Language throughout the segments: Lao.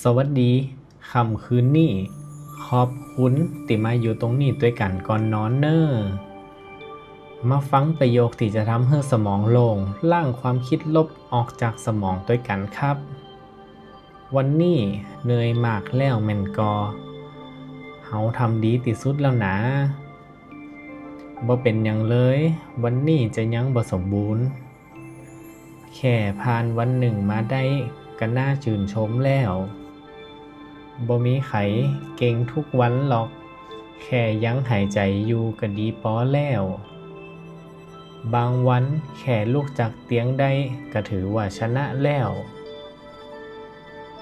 ສະຫວັດດີ ຄ່ຳຄືນນີ້ ຂອບຄຸນທີ່ມາຢູ່ຕົງນີ້ດ້ວຍກັນກ່ອນນອນເນີ. ມາຟັງປະໂຫຍກທີ່ຈະທຳໃຫ້ສະໝອງໂລ່ງ, ລ້າງຄວາມຄິດລົບອອກຈາກສະໝອງດ້ວຍກັນຄັບ. ວັນນີ້ເໜື່ອຍມາກແລ້ວແມ່ນກໍ? ເຮົາທຳດີທີ່ສຸດແລ້ວນາ. ບໍ່ເປັນຫຍັງເລີຍ, ວັນນີ້ຈະຍັງບໍ່ສົມບູນ. ແຄ່ຜ່ານວັນໜຶ່ງມາໄດ້ກໍໜ້າຊື່ນຊົມແລ້ວ. ບໍ່ມີໃຜເກັ່ງທຸກວັນຫຼອກ, ແຄ່ຍັງຫາຍໃຈຢູ່ກໍດີພໍແລ້ວ. ບາງວັນແຄ່ລຸກຈາກຕຽງໄດ້ກໍຖືວ່າຊະນະແລ້ວ.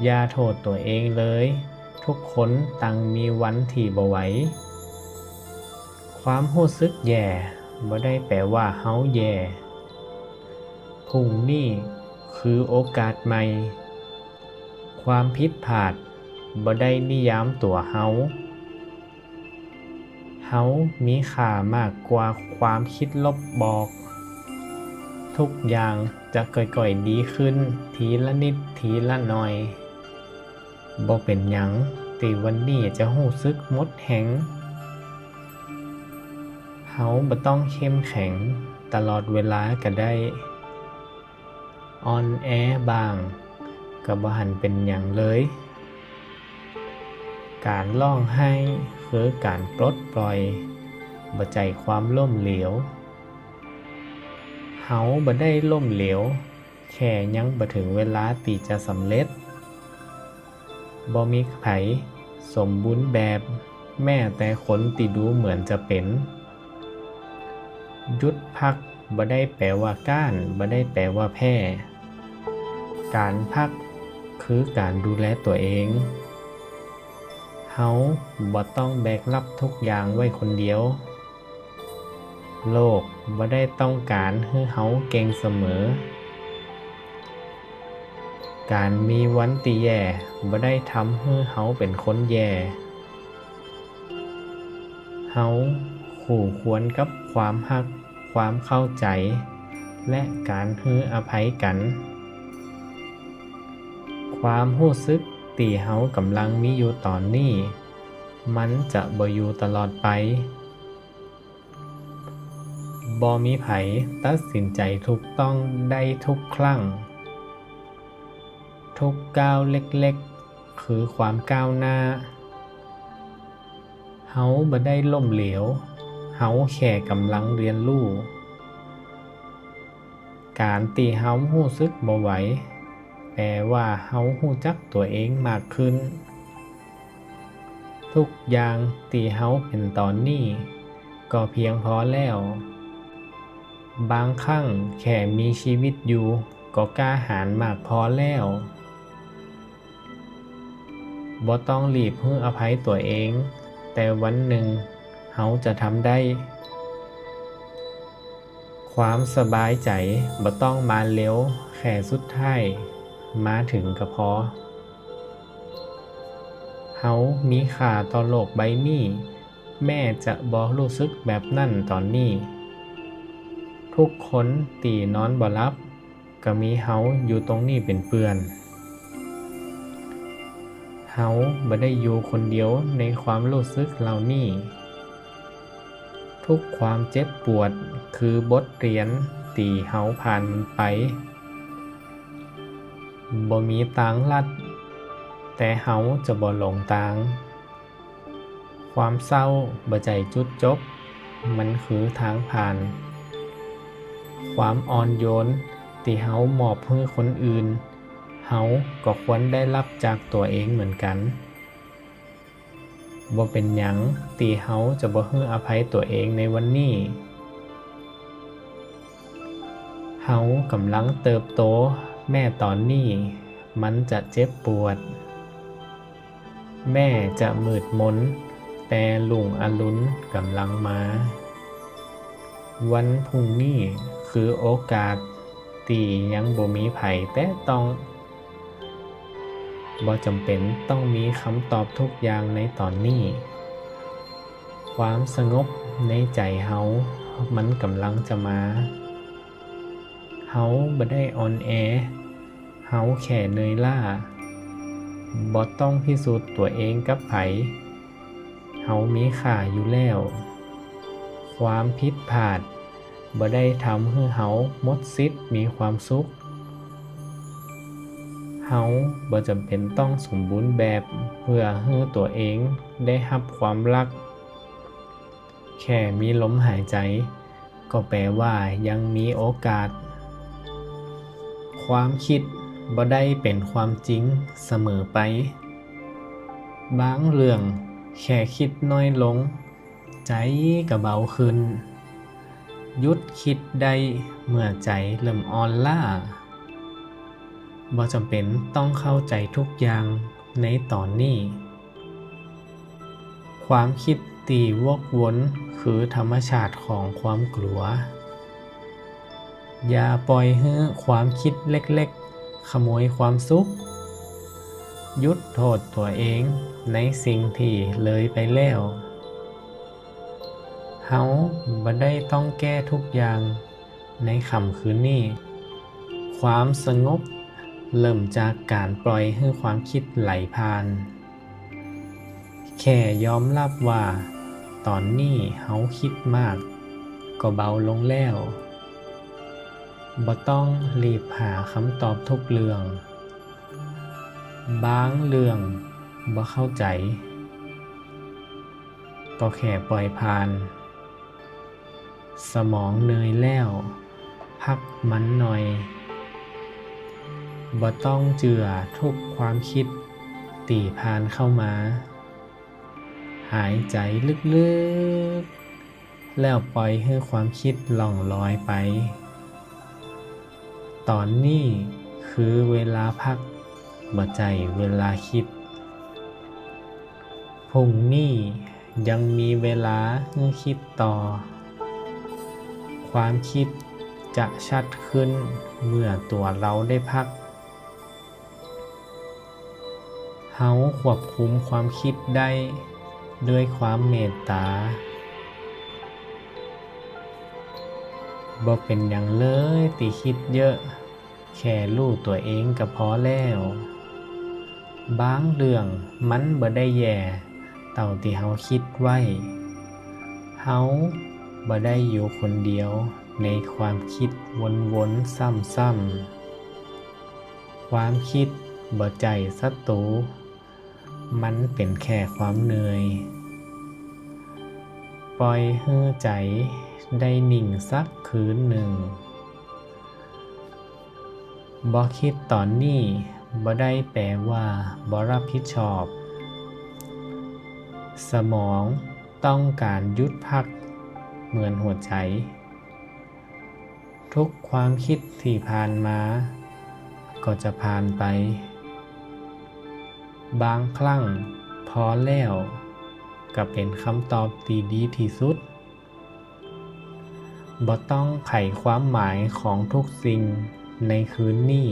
ຢ່າໂທດຕົວເອງເລີຍ, ທຸກຄົນຕ່າງມີວັນທີ່ບໍ່ໄຫວ. ຄວາມຮູ້ສຶກແຍ່ບໍ່ໄດ້ແປວ່າເຮົາແຍ່. ພຸ່ງນີ້ຄືໂອກາດໃໝ່. ຄວາມຜິດພາດບໍ່ໄດ້ນິຍາມຕົວເຮົາ. ເຮົາມີຄ່າມາກກວ່າຄວາມຄິດລົບບອກ. ທຸກຢ່າງຈະຄ່ອຍໆດີຂຶ້ນທີລະນິດທີລະໜ້ອຍ. ບໍ່ເປັນຫຍັງທີ່ວັນນີ້ຈະຮູ້ສຶກໝົດແຮງ. ເຮົາບໍ່ຕ້ອງເຂັ້ມແຂງຕະຫຼອດເວລາກໍໄດ້. ອ່ອນແອບ້າງກໍບໍ່ຫັນເປັນຫຍັງເລີຍ. ການຮ້ອງໄຫ້ຄືການປົດປ່ອຍ, ບໍ່ໃຈຄວາມລົ້ມເຫຼວ. ເຮົາບໍ່ໄດ້ລົ້ມເຫຼວ, ແຄ່ຍັງບໍ່ເຖິງເວລາທີ່ຈະສຳເລັດ. ບໍ່ມີໃຜສົມບູນແບບ, ແມ້ແຕ່ຄົນທີ່ດູເໝືອນຈະເປັນ. ຢຸດພັກບໍ່ໄດ້ແປວ່າກ້ານ, ບໍ່ໄດ້ແປວ່າແພ້. ການພັກຄືການດູແລຕົວເອງ. ເຮົາບໍ່ຕ້ອງແບກຮັບທຸກຢ່າງໄວ້ຄົນດຽວ. ໂລກບໍ່ໄດ້ຕ້ອງການໃຫ້ເຮົາເກັ່ງສະເໝີ. ການມີວັນທີ່ແຍ່ບໍ່ໄດ້ທຳໃຫ້ເຮົາເປັນຄົນແຍ່. ເຮົາຄູ່ຄວນກັບຄວາມຮັກ, ຄວາມເຂົ້າໃຈ ແລະ ການໃຫ້ອະໄພກັນ. ຄວາມຮູ້ສຶກທີ່ເຮົາກຳລັງມີຢູ່ຕອນນີ້ ມັນຈະບໍ່ຢູ່ຕະຫຼອດໄປ. ບໍ່ມີໃຜຕັດສິນໃຈຖືກຕ້ອງໄດ້ທຸກຄັ້ງ. ທຸກກ້າວເລັກໆຄືຄວາມກ້າວໜ້າ. ເຮົາບໍ່ໄດ້ລົ້ມເຫຼວ, ເຮົາແຄ່ກຳລັງຮຽນຮູ້. ການທີ່ເຮົາຮູ້ສຶກບໍ່ໄຫວ ແປວ່າເຮົາຮູ້ຈັກຕົວເອງມາກຂຶ້ນ. ທຸກຢ່າງທີ່ເຮົາເປັນຕອນນີ້ກໍພຽງພໍແລ້ວ. ບາງຄັ້ງແຄ່ມີຊີວິດຢູ່ກໍກ້າຫານມາກພໍແລ້ວ. ບໍ່ຕ້ອງລີບໃຫ້ອະໄພຕົວເອງ, ແຕ່ວັນໜຶ່ງເຮົາຈະທຳໄດ້. ຄວາມສະບາຍໃຈບໍ່ຕ້ອງມາເລັວ, ແຄ່ສຸດທ້າຍມາເຖິງກໍພໍ. ເຮົາມີຄ່າຕໍ່ໂລກໃບນີ້, ແມ້ຈະບໍ່ຮູ້ສຶກແບບນັ້ນຕອນນີ້. ທຸກຄົນທີ່ນອນບໍ່ຫຼັບ ກໍມີເຮົາຢູ່ຕົງນີ້ເປັນເພື່ອນ. ເຮົາບໍ່ໄດ້ຢູ່ຄົນດຽວໃນຄວາມຮູ້ສຶກເຫຼົ່ານີ້. ທຸກຄວາມເຈັບປວດຄືບົດຮຽນທີ່ເຮົາຜ່ານມັນໄປ. ບໍ່ມີທາງລັດ, ແຕ່ເຮົາຈະບໍ່ຫຼົງທາງ. ຄວາມເສົ້າບໍ່ໃຊ່ຈຸດຈົບ, ມັນຄືທາງຜ່ານ. ຄວາມອ່ອນໂຍນທີ່ເຮົາມອບໃຫ້ຄົນອື່ນ, ເຮົາກໍຄວນໄດ້ຮັບຈາກຕົວເອງເໝືອນກັນ. ບໍ່ເປັນຫຍັງທີ່ເຮົາຈະບໍ່ໃຫ້ອະໄພຕົວເອງໃນວັນນີ້. ເຮົາກຳລັງເຕີບໂຕ, ແມ້ຕອນນີ້ມັນຈະເຈັບປວດ. ແມ້ຈະມືດມົນ, ແຕ່ລຸງອະລຸນກຳລັງມາ. ວັນພຸ່ງນີ້ຄືໂອກາດທີ່ຍັງບໍ່ມີໃຜແຕະຕ້ອງ. ບໍ່ຈຳເປັນຕ້ອງມີຄຳຕອບທຸກຢ່າງໃນຕອນນີ້. ຄວາມສະຫງົບໃນໃຈເຮົາມັນກຳລັງຈະມາ. ເຮົາບໍ່ໄດ້ອ່ອນແອ, ເຮົາແຄ່ເໜື່ອຍລ້າ. ບໍ່ຕ້ອງພິສູດຕົວເອງກັບໃຜ. ເຮົາມີຄ່າຢູ່ແລ້ວ. ຄວາມຜິດພາດບໍ່ໄດ້ທຳໃຫ້ເຮົາໝົດສິດມີຄວາມສຸກ. ເຮົາບໍ່ຈຳເປັນຕ້ອງສົມບູນແບບເພື່ອໃຫ້ຕົວເອງໄດ້ຮັບຄວາມຮັກ. ແຄ່ມີລົມຫາຍໃຈກໍແປວ່າຍັງມີໂອກາດ. ຄວາມຄິດບໍ່ໄດ້ເປັນຄວາມຈິງສະເໝີໄປ. ບາງເລື່ອງແຄ່ຄິດໜ້ອຍລົງ, ໃຈກໍເບົາຂຶ້ນ. ຢຸດຄິດໄດ້ເມື່ອໃຈເລີ່ມອ່ອນລ້າ. ບໍ່ຈຳເປັນຕ້ອງເຂົ້າໃຈທຸກຢ່າງໃນຕອນນີ້. ຄວາມຄິດທີ່ວົກວົນຄືທຳມະຊາດຂອງຄວາມກົວ. ຢ່າປ່ອຍໃຫ້ຄວາມຄິດເລັກໆຂະໂມຍຄວາມສຸກ. ຢຸດໂທດຕົວເອງໃນສິ່ງທີ່ເລີຍໄປແລ້ວ. ເຮົາບໍ່ໄດ້ຕ້ອງແກ້ທຸກຢ່າງໃນຄ່ຳຄືນນີ້. ຄວາມສະຫງົບເລີ່ມຈາກການປ່ອຍໃຫ້ຄວາມຄິດໄຫຼຜ່ານ. ແຄ່ຍອມຮັບວ່າຕອນນີ້ເຮົາຄິດມາກກໍເບົາລົງແລ້ວ. ບໍ່ຕ້ອງລີບຫາຄຳຕອບທຸກເລື່ອງ. ບາງເລື່ອງບໍ່ເຂົ້າໃຈ ກໍແຄ່ປ່ອຍຜ່ານ. ສະໝອງເໜື່ອຍແລ້ວ ພັກມັນໜ້ອຍ. ບໍ່ຕ້ອງເຈື່ອທຸກຄວາມຄິດທີ່ຜ່ານເຂົ້າມາ. ຫາຍໃຈເລິກໆ ແລ້ວປ່ອຍໃຫ້ຄວາມຄິດລ່ອງລອຍໄປ. ຕອນນີ້ຄືເວລາພັກ, ບໍ່ໃຊ່ເວລາຄິດ. ພຸ່ງນີ້ຍັງມີເວລາໃຫ້ຄິດຕໍ່. ຄວາມຄິດຈະຊັດຂຶ້ນເມື່ອຕົວເຮົາໄດ້ພັກ. ເຮົາຄວບຄຸມຄວາມຄິດໄດ້ດ້ວຍຄວາມເມດຕາ. ບໍ່ເປັນຫຍັງເລີຍທີ່ຄິດເຍີະ, ແຄ່ຮູ້ຕົວເອງກໍພໍແລ້ວ. ບາງເລື່ອງມັນບໍ່ໄດ້ແຍ່ເທົ່າທີ່ເຮົາຄິດໄວ້. ເຮົາບໍ່ໄດ້ຢູ່ຄົນດຽວໃນຄວາມຄິດວົນໆຊ້ຳໆ. ຄວາມຄິດບໍ່ໃຊ່ສັດຕູ, ມັນເປັນແຄ່ຄວາມເໜື່ອຍ. ປ່ອຍໃຫ້ໃຈໄດ້ນິ່ງສັກຄືນໜຶ່ງ. ບໍ່ຄິດຕອນນີ້ບໍ່ໄດ້ແປວ່າບໍ່ຮັບຜິດຊອບ. ສະໝອງຕ້ອງການຢຸດພັກເໝືອນຫົວໃຈ. ທຸກຄວາມຄິດທີ່ຜ່ານມາກໍຈະຜ່ານໄປ. ບາງຄັ້ງພໍແລ້ວກໍເປັນຄຳຕອບທີ່ດີທີ່ສຸດ. ບໍ່ຕ້ອງໄຂຄວາມໝາຍຂອງທຸກສິ່ງໃນຄືນນີ້.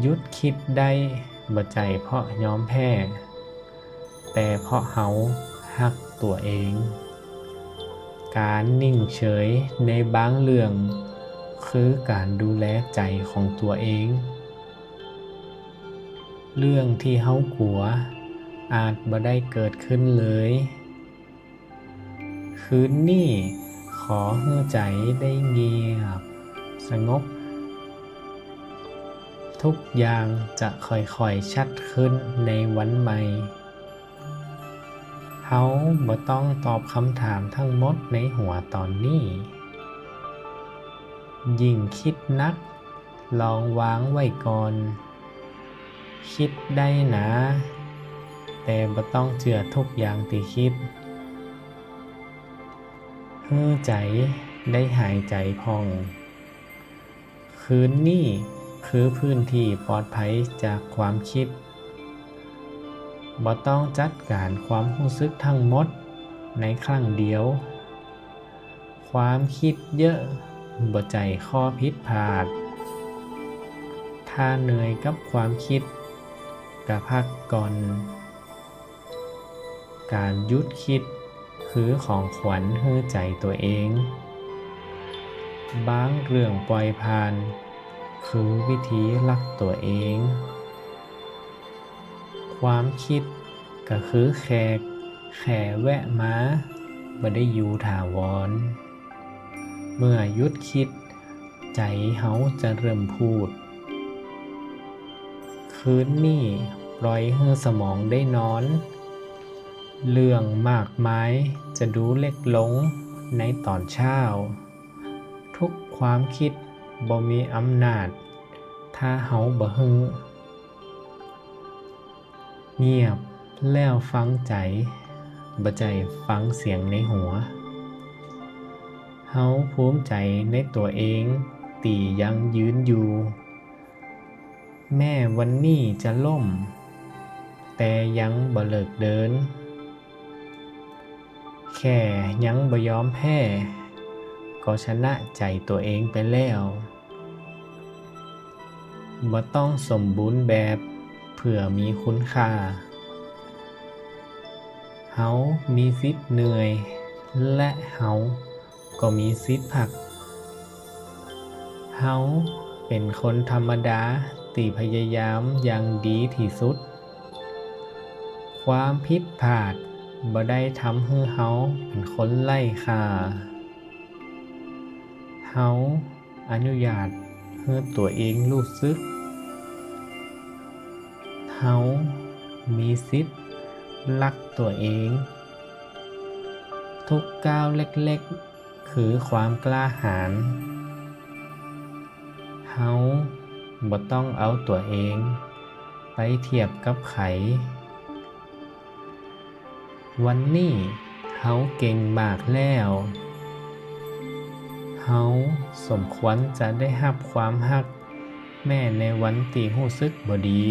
ຢຸດຄິດໄດ້ບໍ່ໃຊ່ເພາະຍອມແພ້, ແຕ່ເພາະເຮົາຮັກຕົວເອງ. ການນິ່ງເສີຍໃນບາງເລື່ອງຄືການດູແລໃຈຂອງຕົວເອງ. ເລື່ອງທີ່ເຮົາກົວອາດບໍ່ໄດ້ເກີດຂຶ້ນເລີຍ. ຄືນນີ້ຂໍໃຫ້ໃຈໄດ້ງຽບສະຫງົບ. ທຸກຢ່າງຈະຄ່ອຍໆຊັດຂຶ້ນໃນວັນໃໝ່. ເຮົາບໍ່ຕ້ອງຕອບຄຳຖາມທັງໝົດໃນຫົວຕອນນີ້. ຍິ່ງຄິດໜັກ, ລອງວາງໄວ້ກ່ອນ. ຄິດໄດ້ນາ, ແຕ່ບໍ່ຕ້ອງເຊື່ອທຸກຢ່າງທີ່ຄິດ. ໃຫ້ໃຈໄດ້ຫາຍໃຈຜ່ອນ. ຄືນນີ້ຄືພື້ນທີ່ປອດໄພຈາກຄວາມຄິດ. ບໍ່ຕ້ອງຈັດການຄວາມຮູ້ສຶກທັງໝົດໃນຄັ້ງດຽວ. ຄວາມຄິດເຍີະບໍ່ໃຈຂໍ້ຜິດພາດ. ຖ້າເໜື່ອຍກັບຄວາມຄິດ, ກະພັກກ່ອນ. ການຢຸດຄິດຄືຂອງຂວັນໃຫ້ໃຈຕົວເອງ. ບາງເລື່ອງປ່ອຍຜ່ານ ຄືວິທີຮັກຕົວເອງ. ຄວາມຄິດກໍຄືແຂກ ແຄ່ແວະມາ ບໍ່ໄດ້ຢູ່ຖາວອນ. ເມື່ອຢຸດຄິດ, ໃຈເຮົາຈະເລີ່ມພູດ. ຄືນນີ້ປ່ອຍໃຫ້ສະໝອງໄດ້ນອນ, ເລື່ອງມາກມາຍຈະດູເລັກລົງໃນຕອນເຊົ້າ. ທຸກຄວາມຄິດບໍ່ມີອຳນາດ ຖ້າເຮົາບໍ່ຮູ້. ງຽບແລ້ວຟັງໃຈ, ບໍ່ໃຈຟັງສຽງໃນຫົວ. ເຮົາພູມໃຈໃນຕົວເອງທີ່ຍັງຢືນຢູ່. ແມ້ວັນນີ້ຈະລົ້ມ, ແຕ່ຍັງບໍ່ເລີກເດີນ. ແຄ່ຍັງບໍ່ຍອມແພ້, ກໍຊະນະໃຈຕົວເອງໄປແລ້ວ. ບໍ່ຕ້ອງສົມບູນແບບເພື່ອມີຄຸນຄ່າ. ເຮົາມີສິດເມື່ອຍ ແລະ ເຮົາກໍມີສິດພັກ. ເຮົາເປັນຄົນທຳມະດາທີ່ພະຍາຍາມຢ່າງດີທີ່ສຸດ. ຄວາມຜິດພາດບໍ່ໄດ້ທຳໃຫ້ເຮົາເປັນຄົນໄຮ້ຄ່າ. ເຮົາອະນຸຍາດໃຫ້ຕົວເອງຮູ້ສຶກ. ເຮົາມີສິດລັກຕົວເອງ. ທຸກກ້າວເລັກໆ ຄືຄວາມກ້າຫານ. ເຮົາບໍ່ຕ້ອງເອົາຕົວເອງໄປທຽບກັບໃຜ. ວັນນີ້ເຮົາເກັ່ງມາກແລ້ວ. ເຮົາສົມຄວນຈະໄດ້ຮັບຄວາມຮັກ ແມ້ໃນວັນທີ່ຮູ້ສຶກບໍ່ດີ.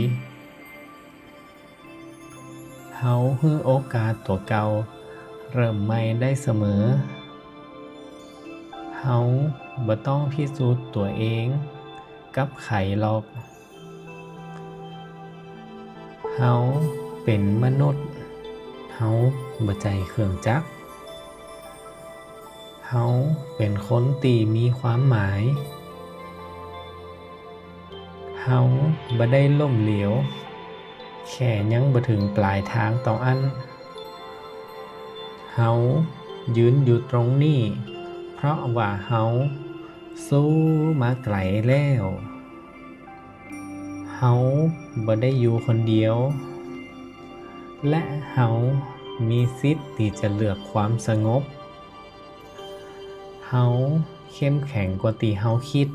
ເຮົາໃຫ້ໂອກາດຕົວເກົ່າເລີ່ມໃໝ່ໄດ້ສະເໝີ. ເຮົາບໍ່ຕ້ອງພິສູດຕົວເອງກັບໃຜຫຼອກ. ເຮົາເປັນມະນຸດ, ເຮົາບໍ່ໃຈເຄື່ອງຈັກ. ເຮົາເປັນຄົນທີ່ມີຄວາມໝາຍ. ເຮົາບໍ່ໄດ້ລົ້ມເຫຼວ, ແຄ່ຍັງບໍ່ເຖິງປາຍທາງເທົ່ານັ້ນ. ເຮົາຢືນຢູ່ຕົງນີ້ ເພາະວ່າເຮົາສູ້ມາໄກແລ້ວ. ເຮົາບໍ່ໄດ້ຢູ່ຄົນດຽວ ແລະ ເຮົາມີສິດທີ່ຈະເລືອກຄວາມສະຫງົບ. ເຮົາເຂັ້ມແຂງກວ່າທີ່ເຮົາຄິດ.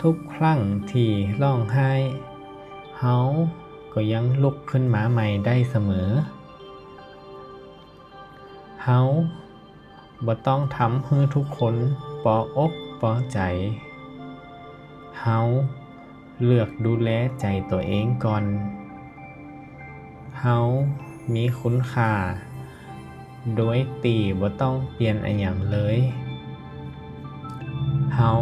ທຸກຄັ້ງທີ່ຮ້ອງໄຫ້, ເຮົາກໍຍັງລຸກຂຶ້ນມາໃໝ່ໄດ້ສະເໝີ. ເຮົາບໍ່ຕ້ອງທຳໃຫ້ທຸກຄົນພໍອົກພໍໃຈ. ເຮົາເລືອກດູແລໃຈຕົວເອງກ່ອນ. ເຮົາມີຄຸນຄ່າໂດຍທີ່ບໍ່ຕ້ອງປ່ຽນອີ່ຫຍັງເລີຍ. ເຮົາ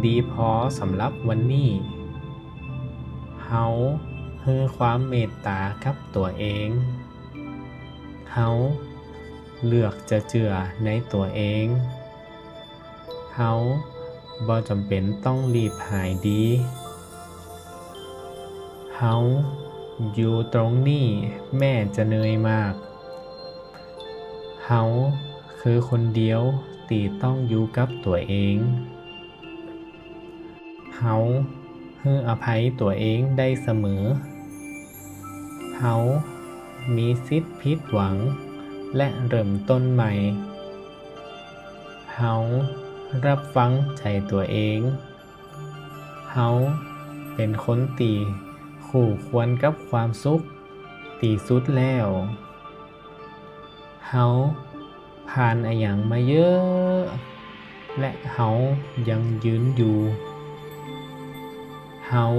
ດີພໍສຳລັບວັນນີ້. ເຮົາໃຫ້ຄວາມເມດຕາກັບຕົວເອງ. ເຮົາເລືອກຈະເຈື່ອໃນຕົວເອງ. ເຮົາບໍ່ຈຳເປັນຕ້ອງຣີບຫາຍດີ. ເຮົາຢູ່ຕົງນີ້ແມ້ຈະເມື່ອຍມາກ. ເຮົາຄືຄົນດຽວທີ່ຕ້ອງຢູ່ກັບຕົວເອງ. ເຮົາໃຫ້ອະໄພຕົວເອງໄດ້ສະເໝີ. ເຮົາມີສິດຜິດຫວັງ ແລະ ເລີ່ມຕົ້ນໃໝ່. ເຮົາຮັບຟັງໃຈຕົວເອງ. ເຮົາເປັນຄົນທີ່ຄູ່ຄວນກັບຄວາມສຸກທີ່ສຸດແລ້ວ. ເຮົາຜ່ານອາຫຍັງມາເຍີະ ແລະ ເຮົາຍັງຢືນຢູ່. ເຮົາ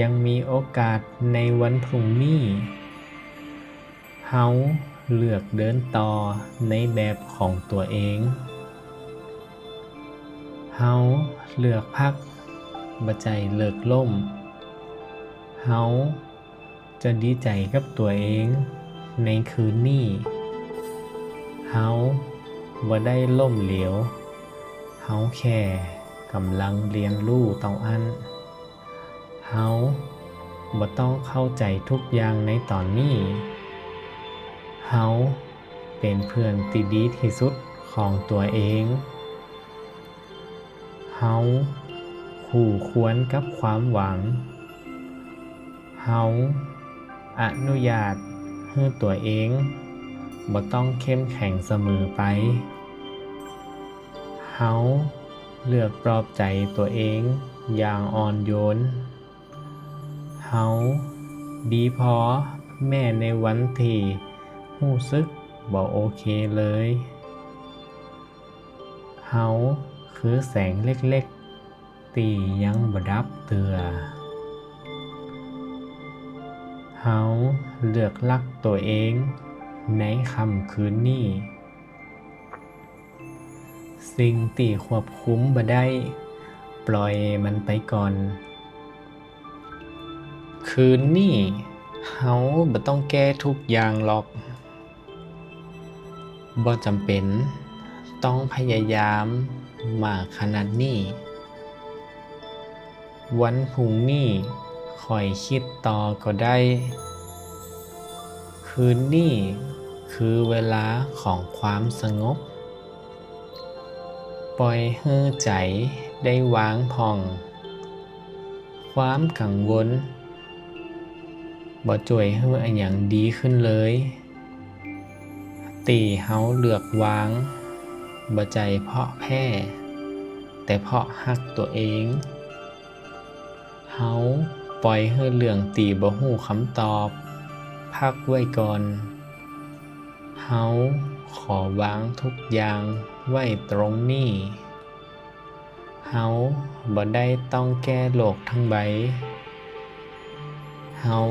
ຍັງມີໂອກາດໃນວັນພລຸ່ງນີ້. ເຮົາເລືອກເດີນຕໍ່ໃນແບບຂອງຕົວເອງ. ເຮົາເລືອກພັກ, ບໍ່ໃຈເລີກລົ້ມ. ເຮົາ ຈະດີໃຈກັບຕົວເອງໃນຄືນນີ້. ເຮົາບໍ່ໄດ້ລົ້ມເຫຼວ, ເຮົາແຄ່ກຳລັງຮຽນຮູ້ເທົ່ານັ້ນ. ເຮົາ ບໍ່ຕ້ອງເຂົ້າໃຈທຸກຢ່າງໃນຕອນນີ້. ເຮົາເປັນເພື່ອນທີ່ດີທີ່ສຸດຂອງຕົວເອງ. ເຮົາຄູ່ຄວນກັບຄວາມຫວັງ. ເຮົາອະນຸຍາດໃຫ້ຕົວເອງບໍ່ຕ້ອງເຂັ້ມແຂງສະເໝີໄປ. ເຮົາເລືອກປອບໃຈຕົວເອງຢ່າງອ່ອນໂຍນ. ເຮົາດີພໍແມ້ໃນວັນທີ່ຮູ້ສຶກບໍ່ໂອເຄເລີຍ. ເຮົາຄືແສງເລັກໆທີ່ຍັງບໍ່ດັບເທື່ອ. ເຮົາເລືອກຮັກຕົວເອງໃນຄ່ຳຄືນນີ້. ສິ່ງທີ່ຄວບຄຸມບໍ່ໄດ້, ປ່ອຍມັນໄປກ່ອນ. ຄືນນີ້ເຮົາບໍ່ຕ້ອງແກ້ທຸກຢ່າງຫຼອກ. ບໍ່ຈຳເປັນຕ້ອງພະຍາຍາມມາກຂະໜາດນີ້. ວັນພຸ່ງນີ້ຄ່ອຍຄິດຕໍ່ກໍໄດ້. ຄືນນີ້ຄືເວລາຂອງຄວາມສະຫງົບ. ປ່ອຍໃຫ້ໃຈໄດ້ວ່າງຜ່ອງ. ຄວາມກັງວົນບໍ່ຊ່ວຍໃຫ້ອີ່ຫຍັງດີຂຶ້ນເລີຍ. ທີ່ເຮົາເລືອກວາງ ບໍ່ໃຈເພາະແພ້, ແຕ່ເພາະຮັກຕົວເອງ. ເຮົາປ່ອຍໃຫ້ເລື່ອງທີ່ບໍ່ຮູ້ຄຳຕອບພັກໄວ້ກ່ອນ. ເຮົາຂໍວາງທຸກຢ່າງໄວ້ຕົງນີ້. ເຮົາບໍ່ໄດ້ຕ້ອງແກ້ໂລກທັງໃບ. ເຮົາ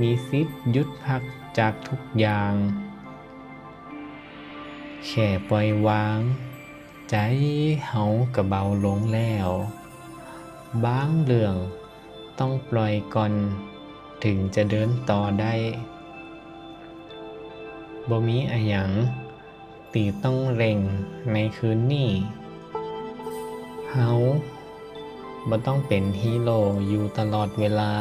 ມີສິດຢຸດພັກຈາກທຸກຢ່າງ. ແຄ່ປ່ອຍວາງ, ໃຈເຮົາກໍເບົາລົງແລ້ວ. ບາງເລື່ອງຕ້ອງປ່ອຍກ່ອນເຖິງຈະເດີນຕໍ່ໄດ້. ບໍ່ມີອີ່ຫຍັງ ທີ່ຕ້ອງເລັ່ງໃນຄືນນີ້. ເຮົາບໍ່ຕ້ອງເປັນຮີໂຣຢູ່ຕະຫຼອດເວລາ.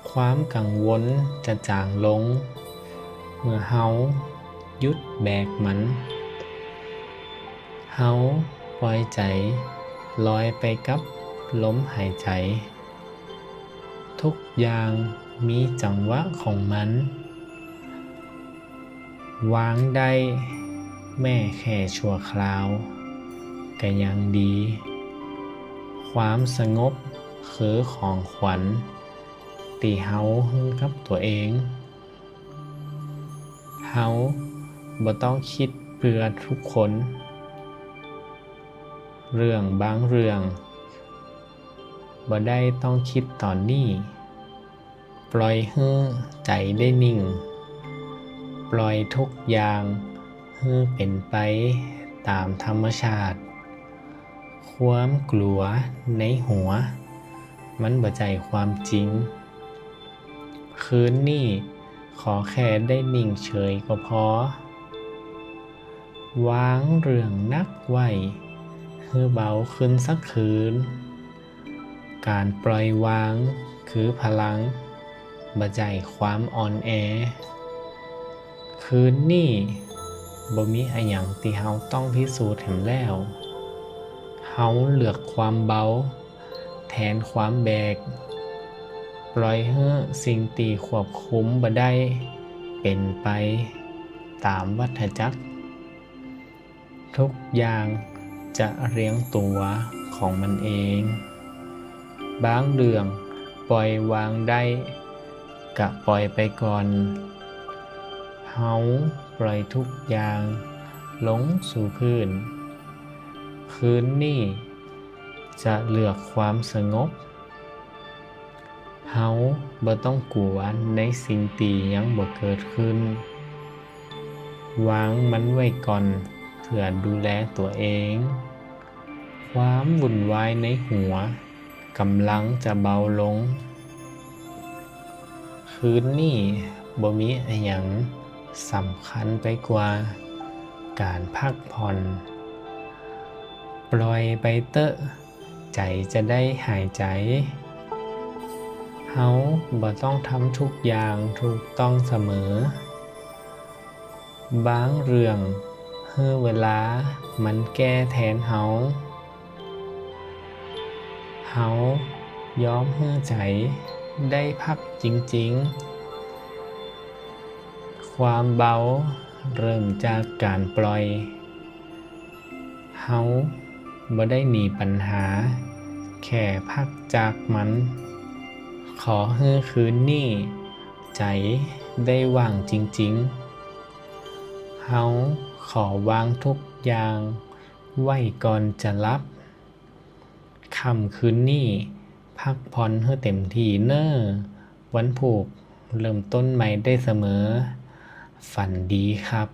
ຄວາມກັງວົນຈະຈາງລົງເມື່ອເຮົາຢຸດແບກມັນ. ເຮົາປ່ອຍໃຈລອຍໄປກັບລົມຫາຍໃຈ. ທຸກຢ່າງມີຈັງຫວະຂອງມັນ. ວາງໄດ້ແມ້ແຄ່ຊົ່ວຄາວກະຍັງດີ. ຄວາມສະຫງົບຄືຂອງຂວັນທີ່ເຮົາໃຫ້ກັບຕົວເອງ. ເຮົາບໍ່ຕ້ອງຄິດເພື່ອທຸກຄົນ. ເລື່ອງບາງເລື່ອງບໍ່ໄດ້ຕ້ອງຄິດຕອນນີ້. ປ່ອຍໃຫ້ໃຈໄດ້ນິ່ງ. ປ່ອຍທຸກຢ່າງໃຫ້ເປັນໄປຕາມທຳມະຊາດ. ຄວາມກົວໃນຫົວ ມັນບໍ່ໃຊ່ຄວາມຈິງ. ຄືນນີ້ຂໍແຄ່ໄດ້ນິ່ງເສີຍກໍພໍ. ວາງເລື່ອງໜັກໄວ້ໃຫ້ເບົາຂຶ້ນສັກຄືນ. ການປ່ອຍວາງຄືພະລັງ, ບໍ່ໃຊ່ຄວາມອ່ອນແອ. ຄືນນີ້ບໍ່ມີອີ່ຫຍັງທີ່ເຮົາຕ້ອງພິສູດໃຫ້ແລ້ວ. ເຮົາເລືອກຄວາມເບົາແທນຄວາມແບກ. ປ່ອຍໃຫ້ສິ່ງທີ່ຄວບຄຸມບໍ່ໄດ້ເປັນໄປຕາມວັດທະຈັກ. ທຸກຢ່າງຈະລຽງຕົວຂອງມັນເອງ. ບາງເລື່ອງປ່ອຍວາງໄດ້ກະປ່ອຍໄປກ່ອນ. ເຮົາປ່ອຍທຸກຢ່າງລົງສູ່ພື້ນ. ຄືນນີ້ຈະເລືອກຄວາມສະຫງົບ. ເຮົາບໍ່ຕ້ອງກົວໃນສິ່ງທີ່ຍັງບໍ່ເກີດຂຶ້ນ. ວາງມັນໄວ້ກ່ອນເພື່ອດູແລຕົວເອງ. ຄວາມວຸ່ນວາຍໃນຫົວກຳລັງຈະເບົາລົງ. ຄືນນີ້ບໍ່ມີອີ່ຫຍັງສຳຄັນໄປກວ່າການພັກຜ່ອນ. ປ່ອຍໄປເຕີະ. ໃຈຈະໄດ້ຫາຍໃຈ. ເຮົາບໍ່ຕ້ອງທຳທຸກຢ່າງຖືກຕ້ອງສະເໝີ. ບາງເລື່ອງໃຫ້ເວລາມັນແກ້ແທນເຮົາ. ເຮົາຍອມໃຫ້ໃຈໄດ້ພັກຈິງໆ. ຄວາມເບົາເລີ່ມຈາກການປ່ອຍ. ເຮົາບໍ່ໄດ້ໜີປັນຫາ, ແຄ່ພັກຈາກມັນ. ຂໍໃຫ້ຄືນນີ້ໃຈໄດ້ວ່າງຈິງໆ. ເຮົາຂໍວາງທຸກຢ່າງໄວ້ກ່ອນຈະຫຼັບ. ຄ່ຳຄືນນີ້ພັກຜ່ອນໃຫ້ເຕັມທີ່ເນີ. ວັນພຸກເລີ່ມຕົ້ນໃໝ່ໄດ້ສະເໝີ. ຝັນດີຄັບ.